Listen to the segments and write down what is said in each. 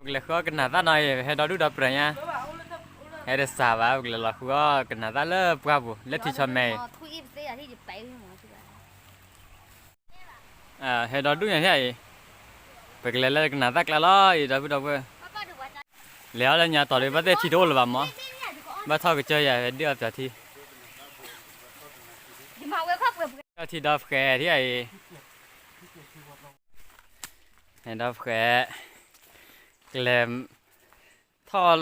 ပကလဲၤဃုအီၣ်ကနၣ်သၣ်နီၤအံၤ ဟဲဒီဒူၣ်ဒီပြၢၤညါ, ဟဲတစှၤဘၣ် ပကလဲၤလီၤဃုအီၣ်ကနၣ်သၣ်လၢပှၢ်ပူၤ လၢထံဆီမဲအံၤ ဟဲဒီဒူၣ်ညါအံၤ, ပကလဲၤလၢကနၣ်သၣ်ကျါလီၤအံၤ ဒီပုၢ်ဒီဝဲၢ်, လဲၤအီၣ်လၢညါတီၤဒီး ဘၣ်သ့ၣ်ထံတအိၣ်လၢၤဘၣ်မး, ဘၣ်ထီၣ်ကစၢၢ်ယၤ ဟဲဒ်အီၣ်ပျီထံ, ထံဒီဖှဲးထံအံၤ, ဟဲဒီဖှဲး, ကလဲၤထီၣ်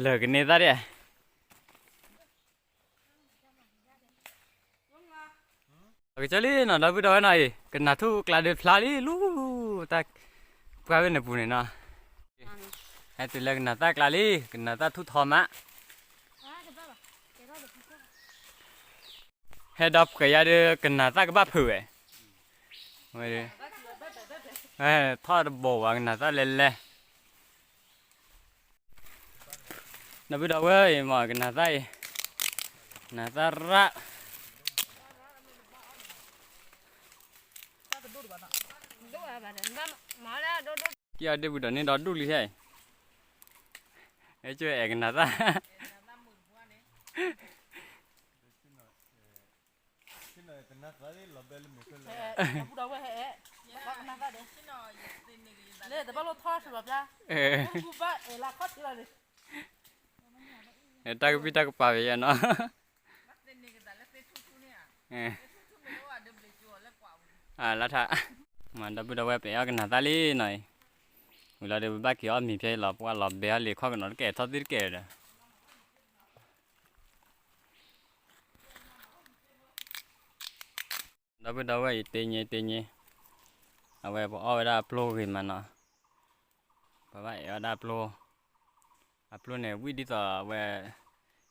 လၢာ်ကန့ၢ်သၣ်ဒၣ် ကစၢၢ်လံနီၤ ဒီပုၢ်ဒီဝဲၢ်နီၤအံၤ ကနၣ်ထူၣ်ကျါဒုးဖျါလံ လူတၢ်ပှၢ်ဝဲန့ၣ်ပူၤန့ၣ်နီၤ, ဟဲတုၤလၢကနၣ်သၣ်ကျါလံ ကနၣ်သၣ်ထူၣ်ထီမး, ဟဲဒီဖှဲးယါဒီး ကနၣ်သၣ်ကဘၣ်ဖုးဝဲ, ထီၣ်တဘိးဝဲကနၣ်သၣ်လဲၤလဲၤ ဒီပုၢ်ဒီဝဲၢ်အံၤမ့ၢ်ကနၣ်သၣ်အံၤ, ကနၣ်သၣ်ရၣ်, က့ၤအီၤဒ့ပူၤဒီးန့ၢ်ဒီဒူၣ်လံဟဲအံၤ, အဲၣ်ကၠိအဲၣ်ကနၣ်သၣ်, တၢ်ကပံၢ်တၢ်ကပၤဝဲယဲနီၤ, လၢထါ, မ့ၢ်ဒီပုၢ်ဒီဝဲၢ် ပအဲၣ်အီၣ်ကနၣ်သၣ်လံနီၤအံၤ, ဝံၤလီၤဒီးပဘၣ်က့ၤအီၣ်မ့ၤဖဲအံၤလီၤ ပှၤလီၤဘဲအီၣ်လံၤခီၣ်ကနီၤတကဲထီၣ်သ့ၣ်တကဲဒီး ဒီပုၢ်ဒီဝဲၢ်အံၤ တ့ည့တ့ည့, အဝဲပအီၣ်ဝဲဒၣ်အပျိဂ့ၤမးနီၤ, ပဘၣ်အဲၣ်အီၣ်ဒၣ်အပျိ, အပျိန့ၣ်ဝံၣ်ဒ်သိးအဝဲ,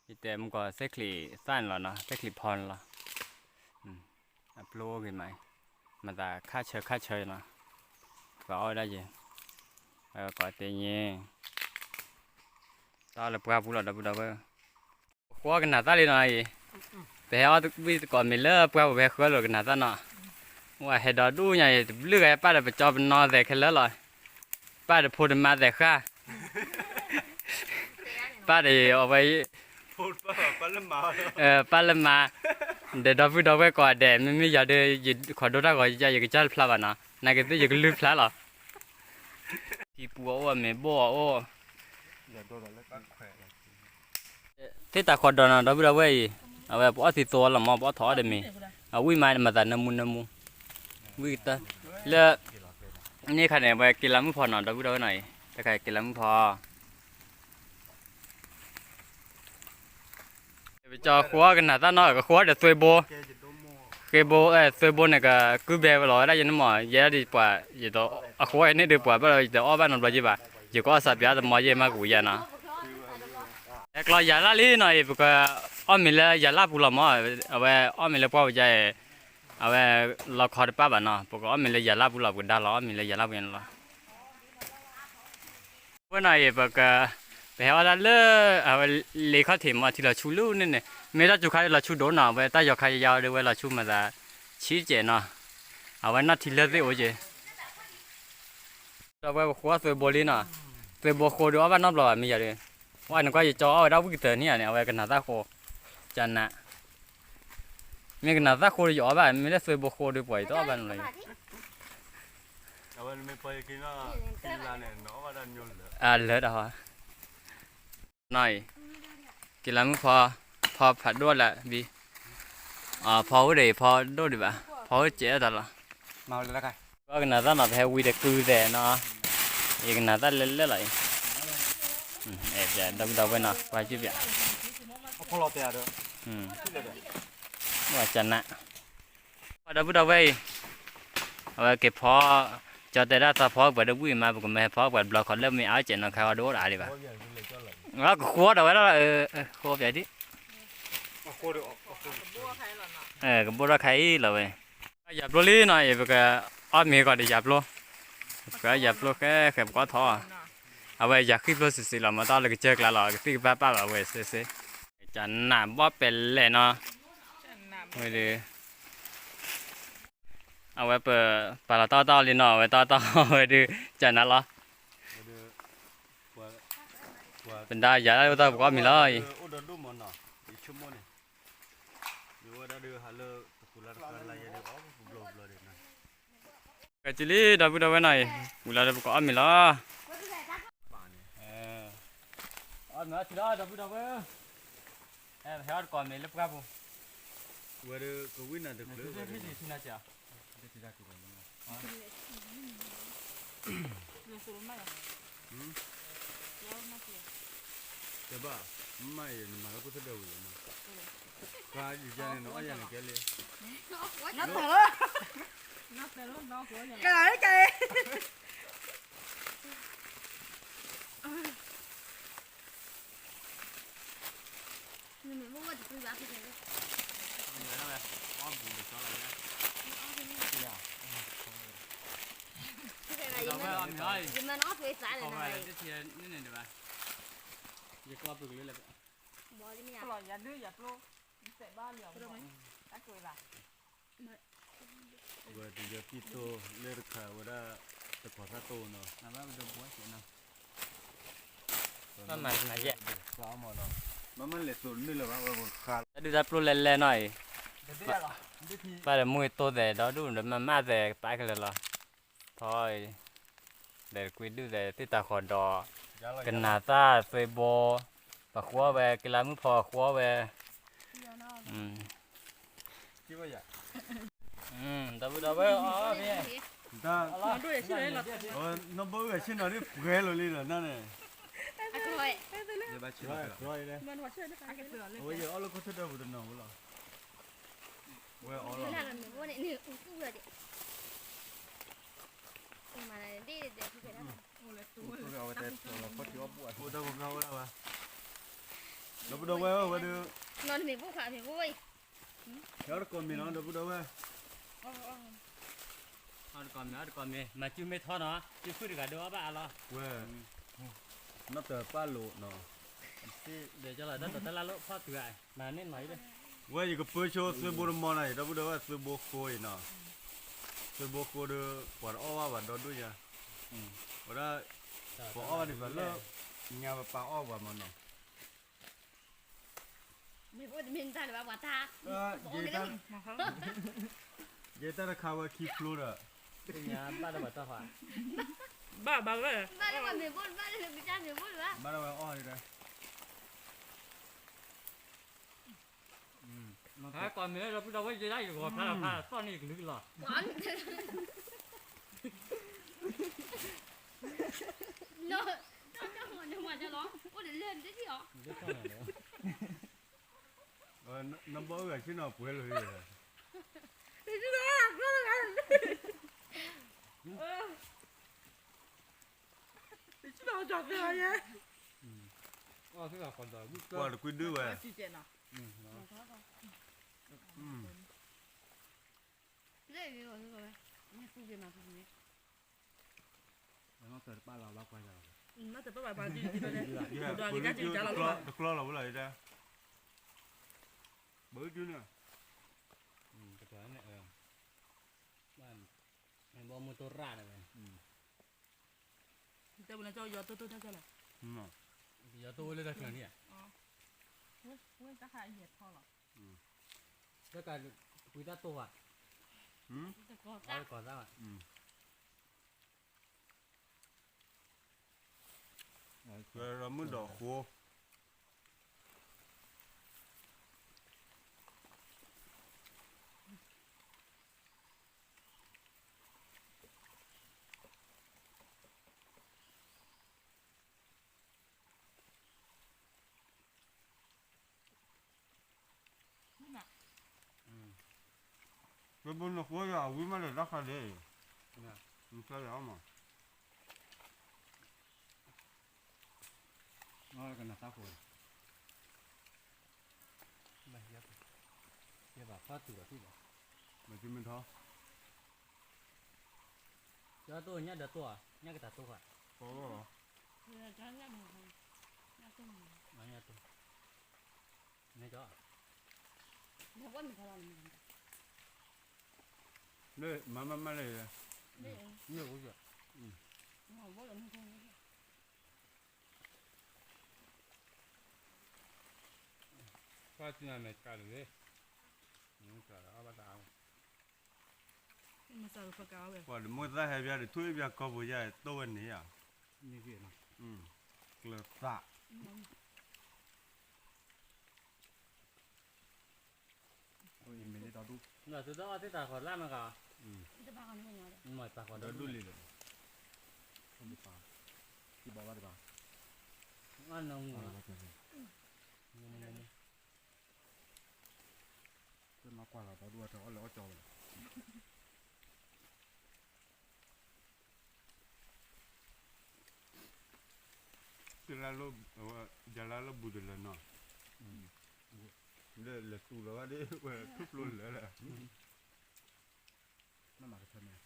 ယတဲမုၢ်ကီးသဲချံးသၣ်န့ၣ်လီၤနီၤ သဲချံးဖီန့ၣ်လီၤ, အပျိအိၣ်ဂ့ၤမး, မၤသးခါဆၢခါဆၢနီၤ, ပအီၣ်ဝဲဒၣ်ယဲ, ကိးတ့ည့, တၢ်အီၣ်လၢပှၢ်ပူၤလီၤ ဒီပုၢ်ဒီဝဲၢ် ပဃုအီၣ်ကနၣ်သၣ်လံနီၤအံၤ, ပဟဲအီၣ်ဝံၣ်သကိးမ့ၤလၢပှၢ်ပူၤ ပဟဲဃုအီၣ်လိာ်ကနၣ်သၣ်နီၤ, ဝဲဟဲဒီဒူၣ်ညါအံၤ တဘျုးဂၤပၢ်ဒီးပကၠီပနီၣ်သဲးခဲလၢာ်လီၤ, ပၢ်ဒီးဖိတမါသဲးဃၣ်, ပၢ်ဒီးအဝဲ, ပၢ်လၢမါ, ဒီးဒီပုၢ်ဒီဝဲၢ်ကိးဂၤဒဲး မ့မ့ၢ်ယၤဒီး ယခိးဒိတၢ်ဂီၤယကစၢ်ယကစၢ်တဖျါဘၣ်နီၤ, နာ်က့ၤသ့ၣ်ယကလုၢ်ဖျါလီၤ, ထံပူၤအအိၣ် မ့ၤဘိၣ်အအိၣ် သ့ၣ်တၢ်ဃီဒီးနီၤ ဒီပုၢ်ဒီဝဲၢ်အံၤ, အဝဲပအီၣ်သံသိလီၤမး ပအီၣ်ထီၣ်အီၣ်ဒီးမ့ၤ, အဝံၣ်မးမၤသးနၢမူနၢမူ, ဝံၣ်ကတၢၢ်, လၢ, န့ၣ်ခါန့ၣ် အဝဲက့ၤလၤမုၢ်ဖီနီၤ ဒီပုၢ်ဒီဝဲၢ်နီၤအံၤ တခါက့ၤလၤမုၢ်ဖီ ပကၠီဃုအီၣ်ကနၣ်သၣ်နီၤ ကဃုအီၣ်ဒီးသွ့ဘိ, ဃ့ဘိ, သွ့ဘိန့ၣ် ကကုဘဲဝဲလီၤဝဲဒၣ်ယန့ၣ်မး ယဲဒၣ်ဒ်ပှၤ, ယတအဃုအီၣ်န့ၣ်ဒီးပှၤဘၣ်ဒီး ယတအီၣ်ဘၣ်နီတဘျီယဲဘၣ်, ယကအီၣ်စးပၠးသမီယဲမးကဝံၤယဲနီၤ, ဟဲကျီယၤလၢ်လံနီၤအံၤ ပကအီၣ်မ့ၤလၢယၤလၣ်ပူၤလီၤမး, အဝဲအီၣ်မ့ၤလၢပှၢ်ပူၤယါအံၤ, အဝဲလီခီတပၢ်ဘၣ်နီၤ ပကအီၣ်မ့ၤလၢယၤလၣ်ပူၤလီၤ ပကဒါလီၤအီၣ်မ့ၤလၢယၤလၣ်ပူၤန့ၣ်လီၤ ဝဲနီၤအံၤ ပက, ပဟဲအီၣ်ဒၣ်လၢ, အဝဲလ့ခီၣ်ထံးမ့ၢ်ထံလီၤဆူလၢန့ၣ်န့ၣ်, မ့ၢ်တၢ်စူၤခါလီၤဆူဒိၣ်နီၤ အဝဲတၢ်ယီၤခါယါအီၤဒီးဝဲလီၤဆူမၤသး, ဆံးကဲးနီၤ, အဝဲနီၢ်ထံလၢသ့ၣ်အိၣ်က့ၤ, ဒီးဝဲပဃိအီၣ်သွဲဘိလံနီၤ, သွဲဘိဃိဒီးအီၣ်ဘၣ်နီတဘျီဘၣ်မ့ၢ်ယၤဒီး, ဝဲန့ၣ်ကွၢ်ယကၠီအီၣ်ဝဲဒၣ်ဝံၣ်ကတၢၢ်န့ၣ်ဧါန့ၣ် အဝဲကနၣ်သၣ်ဃိ, ကနၣ် မ့ၢ်ကနၣ်သၣ်ဃိဒီးယအီၣ်ဘၣ် မ့ၢ်လၢသွဲဘိဃိဒီးပှၤယတအီၣ်ဘၣ်န့ၣ်လီၤ, အလၢတၢ်ဟီ, နီၤအံၤ, က့ၤလၤမုၢ်ဖီ, ဖီဖးဒိၣ်လၢဘံ, ဖီအိၣ်ဒီးအံၤ ဖီဒိၣ်ဒံးဘၣ်, ဖီအိၣ်စဲးတၢ်လီၤ, ပှၤကနၣ်သၣ်နီၤ ပဟဲဝံၤဒီးကုသဲးနီၤ, ယကနၣ်သၣ်လဲၣ်လဲၣ်လီၤအံၤ, ဒီပုၢ်ဒီဝဲၢ်နီၤ ကွၢ်ကၠူၣ်ပၠး, ကနၣ် ပှၤဒီပုၢ်ဒီဝဲၢ်အံၤ, အဝဲက့ၤဖီ, ကၠီတဲဒၣ်သီဖီပှၤဒီးဝံၣ်မး ပကမ့ၢ်ဟဲဖီပှၤဘျီခီလၢမ့ၢ်အါစဲးနီၤ ခါအီၤဒီးအိၣ်ဒၣ်ဒံးဘၣ်, ကဃိဒီးဝဲဒၣ်, ဃိပၠးဒံး, ကဘိၣ်ထီၣ်ခါအံၤလီၤဝဲ, ယၤပျိလံနီၤအံၤ ပကအီၣ်မ့ၤကီးဒီးယၤပျိ, ပကအီၣ်ယၤပျိဃဲဃဲပကအီၣ်ထီၣ်, အဝဲယၤဃံၣ်ပျိစံးစံးလီၤ မ့ၢ်တၢ်လၢကစၢၢ်ကျါလီၤ ကသံၣ်ကပၢ်ပာ်လီၤဝဲစ့စ့, ကနၣ်ဘီၣ်ပဲလဲၣ်နီၤ, ဝဲဒၣ် အဝဲပပာ်လီၤတၢ်အီၣ်တၢ်အီလံနီၤ အဝဲတၢ်အီၣ်တၢ်အီဝဲဒၣ် ကနၣ်လီၤ, ပဒါယၤဒၣ်ဝဲတၢ်ပကအီၣ်မ့ၤလီၤအံၤ, အိၣ်ဒီးဒိၣ်မးနီၤ, ယဆိကမိၣ်န့ၣ်, ယဝဲဒၣ်ဒုးဟးလၢတပူၤလၢတကျါလၢယဲဒုးအီၣ်ပဘျီဘျီဒံးနီၤ, ကဲစုလံ ဒီပုၢ်ဒီဝဲၢ်နီၤအံၤ, ပူၤလၢပကအီၣ်မ့ၤလီၤ, အီၣ်မ့ၤအီထံလီၤ ဒီပုၢ်ဒီဝဲၢ်, ဟဲအီၣ်တကိးမ့ၤလၢပှၢ်ပူၤ, ဝဲဒုးကဝံၣ်နၤတချုးဝဲဒုး တဲဘၣ်, မ့ၢ်ယနမၤလၢခိၣ်သဒၢဝံၤလီၤ, ပှၤယကန့ၣ်နအီၣ်ယၤန့ၣ်ကဲလံ, ကဲလံကဲလံ ယကလီၤပှ့ၤကလၢလၢ်, ဝဲတယီၤကံၢ်တိၢ်လၢတခါဝဲဒၣ်, တကီၤသၣ်တိၢ်နီၤ, မ့ၢ်မၤနၤယဲ, မ့ၢ်မၤလဲၤသိးနုာ်လၢၤဘၣ်ဝဲ, တၢ်ဒုၣ်တၢ်ပျိၢ်လဲၣ်လဲၣ်နီၤအံၤ, ဘၣ်ဒီးမုၢ်တိၢ်သဲးဒီဒူၣ်ဒီးမၤမၣ်သဲးကပာ်ကလဲာ်လီၤ, ထီအံၤ, ဒီးတကွံဒုၣ်သဲးသ့ၣ်တၢ်ဃီဒီး, ကနၤသၣ်သွ့ဘိ, ပှၤဃီဝဲ ကလါမုၢ်ဖီဃီဝဲ, ဒီပုၢ်ဒီဝဲၢ်အီၣ်ဖဲ, နီၢ်ဘီအုၣ်ဂၤဆ့ၣ်နီၤဒ်ပှဲၤလီၤလံဒီးနၤန့ၣ်, အဝဲယအီၣ်လၢခိၣ်ထၢၣ်ဒီး ပူၤတနီၤဝဲလီၤ, ဝဲအီၣ်လီၤ, အိၣ်တၢ်ပှၤကညီဝဲဒၣ်ဘၣ်, ဒီပုၢ်ဒီဝဲၢ်ဝဲဒုး, ဟဲအီၣ်တကိးမ့ၤနီၤ ဒီပုၢ်ဒီဝဲၢ်, အီၣ်တကိးမ့ၤ အီၣ်တကိးမ့ၤ မၤစုမ့ၢ်ထီနီၤ စုဖုၣ်တဂၤဒိၣ်အီၣ်ဘၣ်အါလီၤ, ဝဲ, နီၣ်တၢ်ပၢ်လိာ်နီၤ, ဒ်တၢ်လီၢ်တၢ်လီၢ်ဖီၣ်တုၤဧါ, မၤန့ၢ်မၤအံၤ, ဝဲယကပၢဆိသွ့ဘိတမီၤနီၤအံၤ ဒီပုၢ်ဒီဝဲၢ် သွ့ဘိဃိအံၤနီၤ, သွ့ဘိဃိဒီး ပှၤတအီၣ်ဘၣ်ပှၤဒီဒူၣ်ညါ, ဝဲဒၣ်, ပှၤအီၣ်ဘၣ်ဒံးဘၣ်လၢ, ညါပပၢ်အီၣ်ပှၤမီၤနီၤ မ့ၢ်အိၣ်တမ့ၢ်တၢ်လၢၤဘၣ်ပှၤတၢ်, ယတၢ်တခါဝဲခံဖျိဒီး, သ့ၣ်ညါဘၣ်ဒီးပှၤတၢ်ဖး, ဘၣ်ဘၣ်ဝဲ, ဘၣ်လၢပှၤမ့ၢ်ဘိၣ်ဘၣ်လၢပတၢ်မ့ၢ်ဘိၣ်လၢၤဘၣ်, ဘၣ်ဒီးဝဲအီၣ်ဒီး, ဟဲကိးမ့ၢ်လၢဒီပုၢ်ဒီဝဲၢ်ယဲဒၣ်ယဂီၤဖျါလီၤဖျါလီၤ သီၣ်န့ၢ်ကလုာ်လီၤ နဘီအုၣ်ဂၤဆ့ၣ်နီၤပှဲၤလီၤ, ပှၤတကွံဒုဝဲ, တကျီလီၤဝဲလီၤ, ဘၣ်ဒုန့ၣ်, ဘီမုၢ်တိၢ်ရၣ်န့ၣ်ဝဲ, တဲဝဲလၢကၠီယီၤတိၢ်တိၢ်တၢ်ကၢ်လီၤ, ယီၤတိၢ်ဝဲလၢတၢ်ချၢန့ၣ်ဧါ, တၢ်ကၢ်ကွံတၢ်တိၢ်ဘၣ်, တၢ်ကီၢ်သၣ်ဘၣ်, မုၢ်ဒီးဃိ ပဘိနဃိယၤ အဝံမးဒီးတၢ်ခါဒဲး, နကၢ်ယၤအီၣ်မး, ကနၣ်သၣ်ဃိ, ယဘၣ်ဖးတုၤဒီးထံၣ်ဘၣ်, မ့ၢ်တမ့ၢ်ထီ, ကၠီတိၢ်ညၣ်ဒီးတိၢ်ဧါ, ညၣ်ကတၢ်တိၢ်ဃာ်, ညၣ်တိၢ်, မၤမးမးလဲၣ်, မ့ၢ်အိၣ်ယၤ, မ့ၢ်အိၣ်ယၤ, မ့ၢ်အိၣ်ယၤ, မ့ၢ်အိၣ်ယၤ, မ့ၢ်အိၣ်ယၤ, သ့ၣ်ညါမဲာ်ကးတဂ့ၤ, ပှၤတမိၢ်သၣ်ဟဲဘၣ်ဒီး ထွံၣ်ဘၣ်ကီၢ်ပူၤယါ တိၢ်ဝဲန့ၣ်ဧါ, ကျၢၤသး သုတအီၣ်သ့ၣ်တၢ်ဃီၤလၢ်မးကီး, မ့ၢ်တၢ်ဃီၤဒိၣ်လံဒီး, တဘၣ်ဘၣ်တဘၣ်, တနီၤကွၢ်လီၤဒီဒူၣ်အထီအီၣ်လၢအီၣ်ကၠီဝဲလီၤ. တလါလၢ, ယလါလၢဘူးတလၢနီၤ, လဲၤသူၣ်လီၤဘၣ်ဒ်ဝဲထူၣ်ဖျိလၢာ်လၢ, မ့ၢ်မၤကထၢန့ၣ်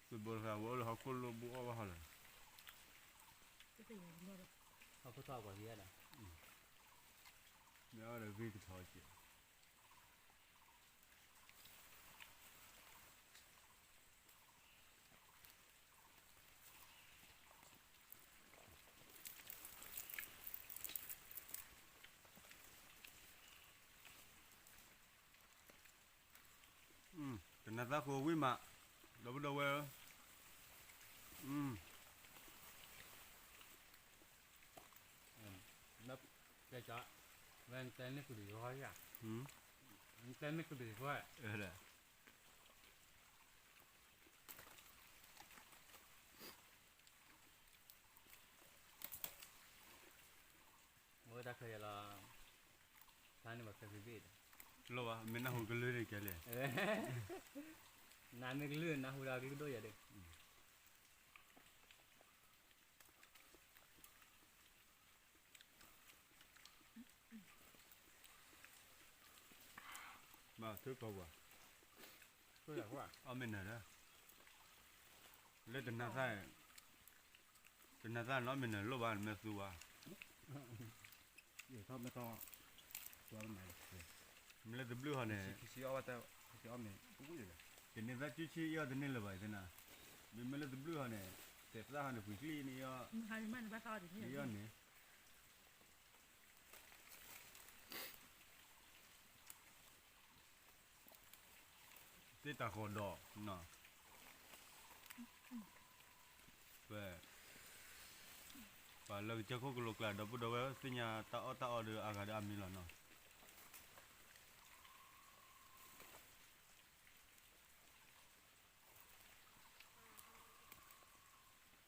သုးဘိတခါ ဝဲအိၣ်လၢဟီၣ်ခိၣ်လိၣ်ဘူးအီၣ်ဘၣ်ဟီလၢ, ဟီၣ်ခိၣ်ထီၣ်ကွၢ်က့ၤယါဒီး, မ့ၢ်အီၣ်ဒီးဂ့ၢ်ကထီၣ်က့ၤ တနၤသၣ်ဃိဝံၣ်မး, ဒီပုၢ်ဒီဝဲၢ်ဧၢ, လၢ, ဝဲတဲန့ၢ်ကဒုးယါ, တဲန့ၢ်ကဒုးယါ, ဝဲတၢ်ခဲယလီၤ, ဖျါန့ၢ်ဘၣ်ခဲဖံဘ့ၣ်ဒီး, လိၣ်ဘၣ် မ့ၢ်နၢ်ဟူကလုၢ်န့ၣ်ကဲလဲၣ်, နမ့ၢ်ကလုၢ် နၢ်ဟူဒီးကလုၢ်ကဒိၣ်ယၤဒီး ဘၣ်ထုကီၢ်ပှၤ, အီၣ်မ့ၢ်နၢၤဒီး, လၢတနၤသၣ်, တနၤသၣ်န့ၣ်အီၣ်မ့ၢ်နၢၤလိၣ်ဘၣ် နမ့ၢ်သူဘၣ်, မ့ၢ်လၢတဘျုးဟီန့ၣ်, တနၤသၣ်ကူဆံအီၣ်တန့ၢ်လၢၤဘၣ်သ့ၣ်နၤ, မ့မ့ၢ်လၢတဘျုးဟီန့ၣ်, တဲသၣ်ဟီန့ၣ် ပှ့ၤချံန့ၣ်အီၣ်, န့ၣ် သ့ၣ်တၢ်ဃီၤဒီး, ပှၤလၢကစၢၢ်ခိၣ်ကလိကျါ ဒီပုၢ်ဒီဝဲၢ်သ့ၣ်ညါတၢ်အီၣ်တၢ်အီဒီးအဂၤဒီးအမံၤလီၤနီၤ.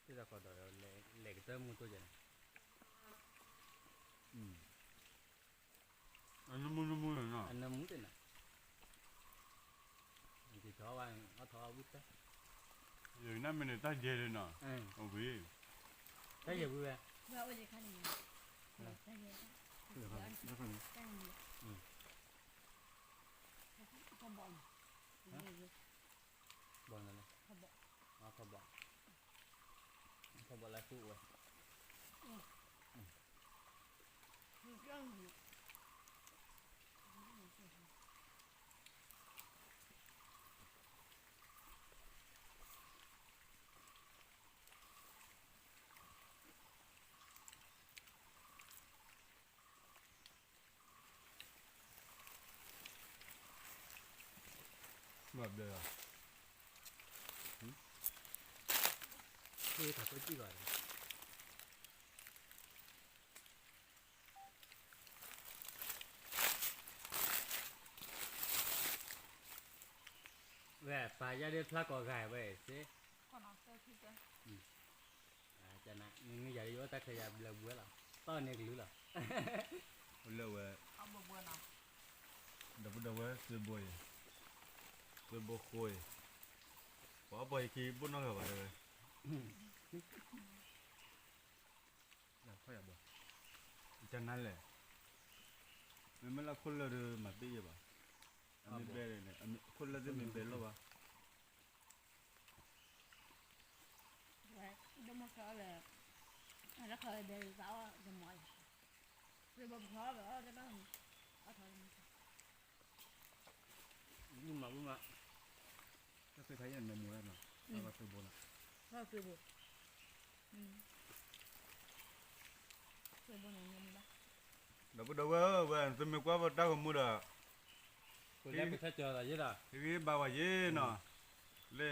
သ့ၣ်တၢ်ဃီၤဒီး လဲၤကတၢၢ်မူတိၢ်ယဲန့ၣ်, အနၢမူနၢမူန့ၣ်နီၤ, အနၢမူတ့ၢ်နီၤ, ယထီၣ်ဝဲ အီၣ်ထီၣ်ဝံၣ်တၢ်, ယနၢ်မ့ၢ်န့ၣ်တၢ်ယဲၢ်လံနီၤ, အိၣ်ဝံၤ, တၢ်ယဲၢ်ဝံၤဝဲ, ဝဲအိၣ်ယခါန့ၣ်, တၢ်ယဲၢ်, ဘီန့ၣ်လဲၣ်, ဘီ, ဘီလၢသူဝဲ ဘၣ်ဘျဲၣ်လီၤ, ဃ့တၢ်ကစံၣ်ဘၣ်ဒီး ဝဲပာ်ယါဒ်ဖျါကီၢ်ဂၤဝဲစ့, နမ့ၢ်ယၤဒ်ယအိၣ်တၢ်ခဲယၤဘျၢဘှဲလီၤ, ပာ်န့ၢ်ကလုၢ်လီၤ, လၢဝဲ, ဒီပုၢ်ဒီဝဲၢ် သုးဘိအံၤ, သုးဘိဃိအံၤ, ပှၤအီၣ်ပှၤယခံဘိၣ်နီၢ်ဂၤဘၣ်တဲဝဲ တနၤလဲၣ်, မ့မ့ၢ်လၢခိၣ်လၢာ်ဒီးမၤသ့ယဲဘၣ်, အမ့ၢ်ဘဲန့ၣ် ခိၣ်လၢာ်သ့ၣ်မ့ၢ်ဘဲလိၣ်ဘၣ်, ဒိၣ်မးခဲအီၣ်လၢ, လၢခီဘဲသးအီၣ်တမီၤ, သုးဘိပှၤအီၣ်ဘဲအီၣ်တဘၣ်, အီၣ်ထီၣ်တမီၤ, မၤမၤ, တၢ်သုးခါအံၤန့ၣ် နမူဝဲနီၤ, ဘၣ်သုးဘိနီၤ, ဘၣ်သုးဘိ, ဒီပုၢ်ဒီဝဲၢ်ဧၢ, ဝဲသုမ့ၢ်ကွၢ်ပတၢ်ဂီၤမူဒီး, ဟံးဂံၢ်ဘါဝဲယ့ၢ်နီၤ, လၢ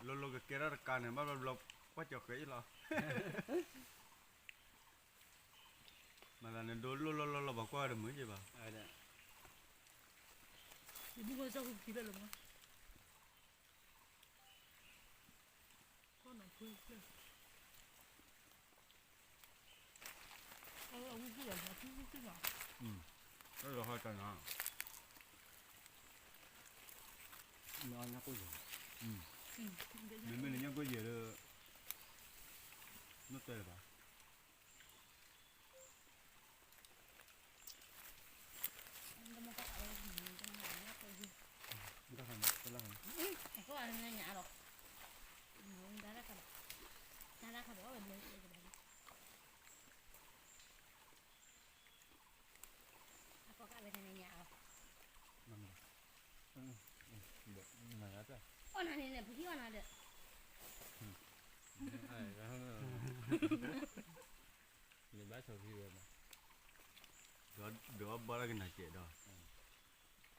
လိၤလိၤကကဲထီၣ်တကးန့ၣ် ဘၣ်ဘျီဘျီကွၢ်ကၠီၤဃဲအံၤလီၤ, မၤသးန့ၣ်ဒိလိၣ်လီၢ်လီၢ်လီၢ် ပှၤကွၢ်ဝဲတမုာ်က့ၤဘၣ်, ယမုၢ်ဂီၤစီၢ်ဖံဖံဖျၢၣ်လၢမး, တၢ်လီၤဟီတၢ်နၤ, မ့ၢ်အီၣ်ညၣ်ကိၢ်ယဲၢ်, မ့မ့ၢ်လၢညၣ်ကိၢ်ယဲၢ်ဒီး, နတဲလၢၤဘၣ် အီၣ်နၤန့ၣ်န့ၣ် ပဟံၣ်အီၣ်နၤဒီး, နဘၣ်ဆိးဖံဝဲမး, ဒီးအီၣ်ဘၣ်တၢ်ကနၤစဲးဒီး,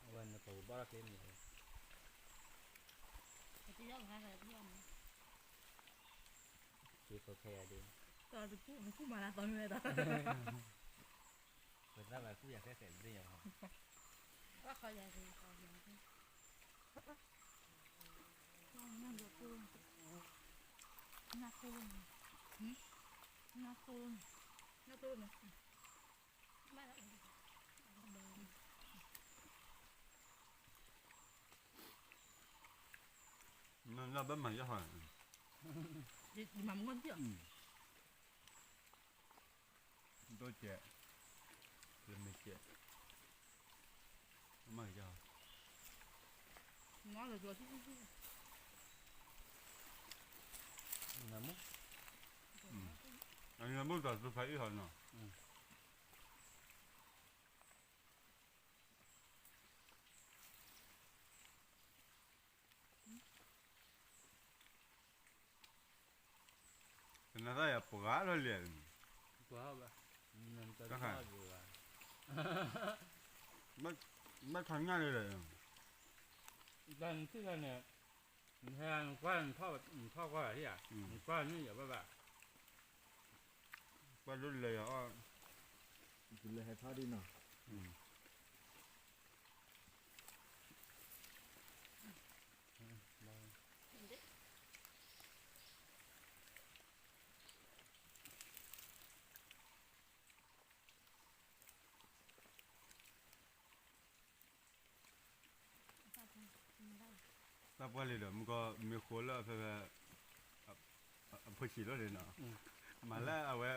အဝဲနကဘၣ်တၢ်ကျဲမ့ၢ်, က့ၤဖိခဲယၤဒ်, တပူၣ်မၤလၢသီမ့ၢ်ဝဲဒီး, ပသးဘၣ်ကူၣ်ယၤခဲခဲဒ်ယၤ, ဘၣ်ခီယၤက့ၤခီယၤ, နၢ်သိၣ်, နၢ်သိၣ်, နၢ်သိၣ်န့ၣ်, နဘၣ်မၤယီၢ်ဟီ, ယမၤမုၢ်ဂီၢ်တံၢ်အီၤ, ဒိၣ်စဲး, လမ့ၢ်စဲး, မၤကယီၢ်, နမုၢ်, အနမုၢ်တၢ်သူဖးအံၣ်ဟီနီၤ. ကနၣ်သၣ်ယၤပှၤလီၤလံ, ပှၤဘၣ်, ဘၣ်ထီၣ်ညၣ်လံဒီး, တၢ်နထံၣ်လၢန့ၣ်, နဟဲနကွၢ်, နထီၣ်ကွၢ်လၢဟံၣ်ဧါ, နကွၢ်န့ၣ်ယၤဘၣ်ဘၣ်, ကွၢ်ဒိၣ်လၢယၤအီၣ်, တုၤလၢဟဲထီၣ်ဒ်နီၤ. တၢ်ပှၢ်လံဒီး မုၢ်ကီၢ်မ့ၢ်ဃိလၢအဖဲဖဲ အဖိဆံးလီၤန့ၣ်နီၤ, မၤလၢအဝဲ,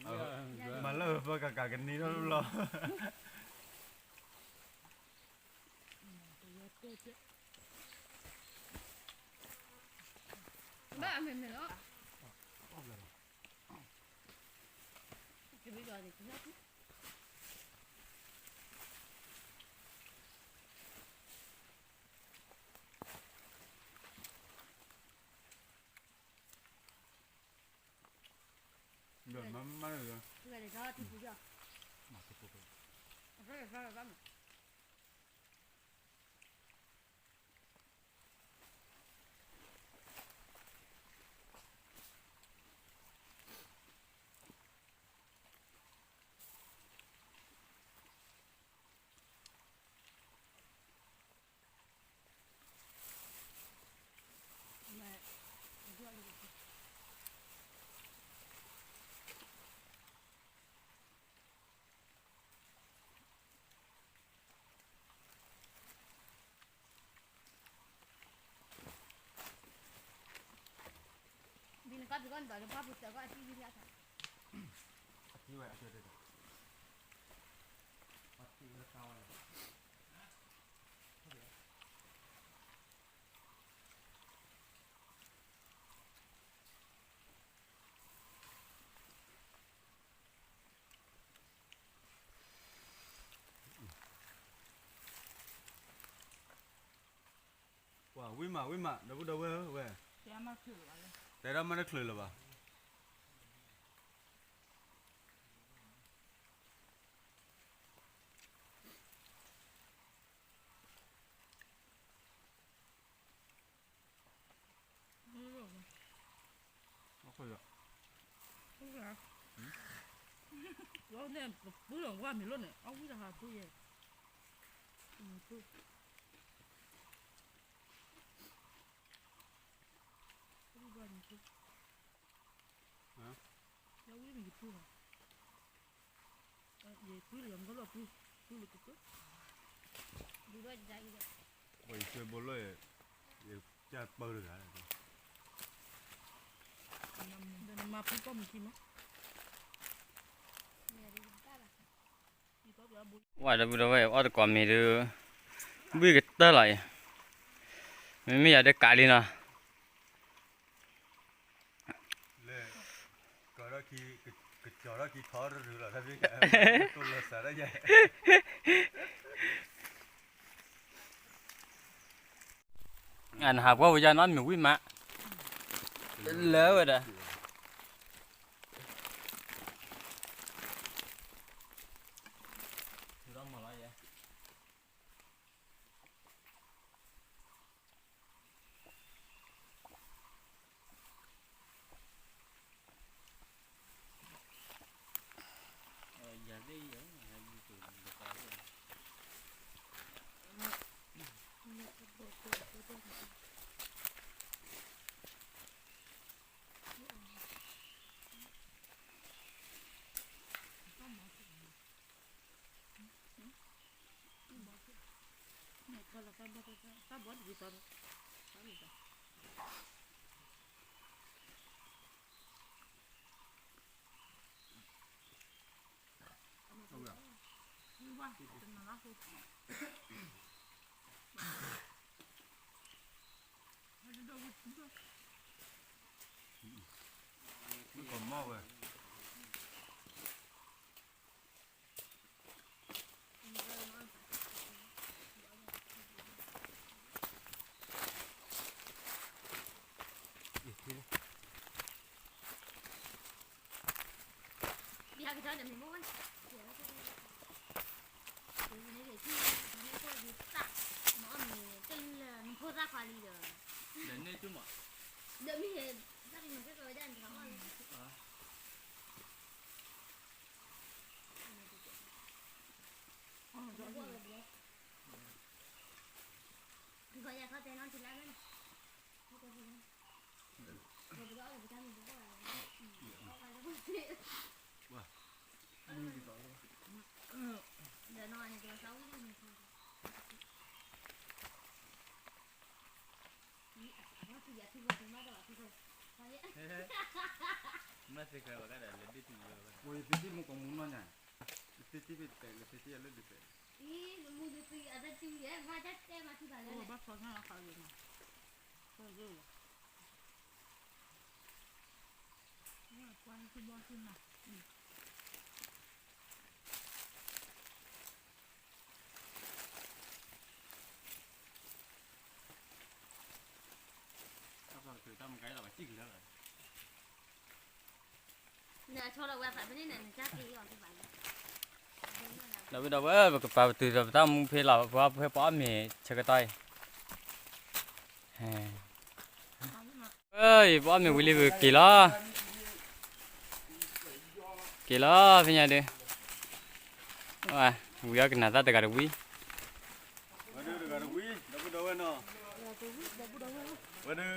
မၤလၢအဝဲပကကးကန့ၢ်ထီၣ်လီၤ. ဘၣ်မ့ၢ်မ့ၢ်လီၤ. ဒီးမၤမၤလၢ, မၤတပူၤပူၤ, အဖဲဖဲဖဲမး. ဘံနကီၢ်ဘံကီၢ်န့ၣ်ဒီး ပှၢ်ပူၤစၢၤကီၢ်အထံၣ်ဘံလၢ်သး, အထံၣ်ဝဲအထံၣ်ဝဲ, ပှၢ်ထံၣ်ဝဲတခါဝဲလီၤ. ဝံၣ်မး ဝံၣ်မး ဒီပုၢ်ဒီဝဲၢ်ဧၢဝဲ, တဲဒၣ်မ့ၢ်တချုးလၢၤဘၣ်. ပှၤယဆွဲဘိလၢ ယကပၢတဂၤလၢ ဝဲဒီပုၢ်ဒီဝဲၢ်အီၣ်တကိးမ့ၤဒုး, ဘုၣ်ကတၢၢ်လီၤအံၤ, မ့မ့ၢ်ယၤဒုးကးလံနီၤ. လၢ ကၠီၤထီၣ်ခံထီတရူးလီၤ တၢ်ဖံး တိၢ်လီၤစးတၢ်ယဲၢ် အနဟးပှၢ်ဝဲယါနီၤ မ့ၢ်ဝံၣ်မး လၢဝဲဒၣ် မ့ၢ်ကီၢ်မီၢ်ဝဲ မ့ၢ်သ့ၣ်ကဲဘၣ်ကဒီး လၢဒ့ၣ်တူၢ်ဝဲဘၣ် ဝဲယသ့ၣ်တံၢ်မူကီၢ်မူနီၢ်ညါ ယသ့ၣ်တံၢ်ဖဲတဲ လၢသ့ၣ်တံၢ်အလၢဒုးတဲ တၢ်မကဲလီၤ ဘၣ်စံၣ်ကလၢာ် ဒီပုၢ်ဒီဝဲၢ် ပကပာ်ပတုာ်ဒီးပတၢ်မူဖဲလီၤ ပှၤဖဲပအီၣ်မ့ၤဆၢကတီၢ်အံၤ ပအီၣ်မ့ၤဝံၤလံ ပက့ၤလီၤ က့ၤလီၤ ဖဲညါဒုး ဝံၤအီၣ်ကနၣ်သၣ်တဂၤတဝံၤ ဝဲဒၣ်တဂၤတဝံၤ ဒီပုၢ်ဒီဝဲၢ်နီၤ ဝဲဒၣ် ပကထံၣ်လိာ်သး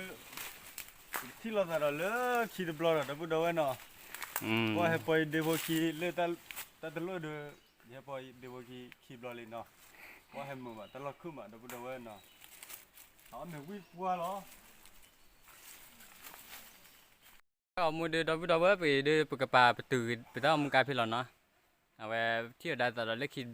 ဒီးလၢခံတဘျီဒီး ဒီပုၢ်ဒီဝဲၢ်နီၤ ပှၤဟဲပီၤအံၤဒ့ဖိခံလၢတၢ်တလိၣ်ဒီး ယဟဲပီၤအံၤဒ့ဖိခံခံဘျီလံနီၤ ပှၤဟဲမုာ်ဘၣ်တၢ်လီၢ်ခုၣ်မး ဒီပုၢ်ဒီဝဲၢ်နီၤ အီၣ်မ့ၤဝံၤပှၢ်လီၤ အီၣ်မူဒုး ဒီပုၢ်ဒီဝဲၢ် ပအံၤဒုး ပကပာ်ပတုာ်ပတၢ်အိၣ်မူကါဖဲလီၤနီၤ အဝဲထံၣ်အီၤဒၣ်သးဒီးလၢခံတဘျီဒီး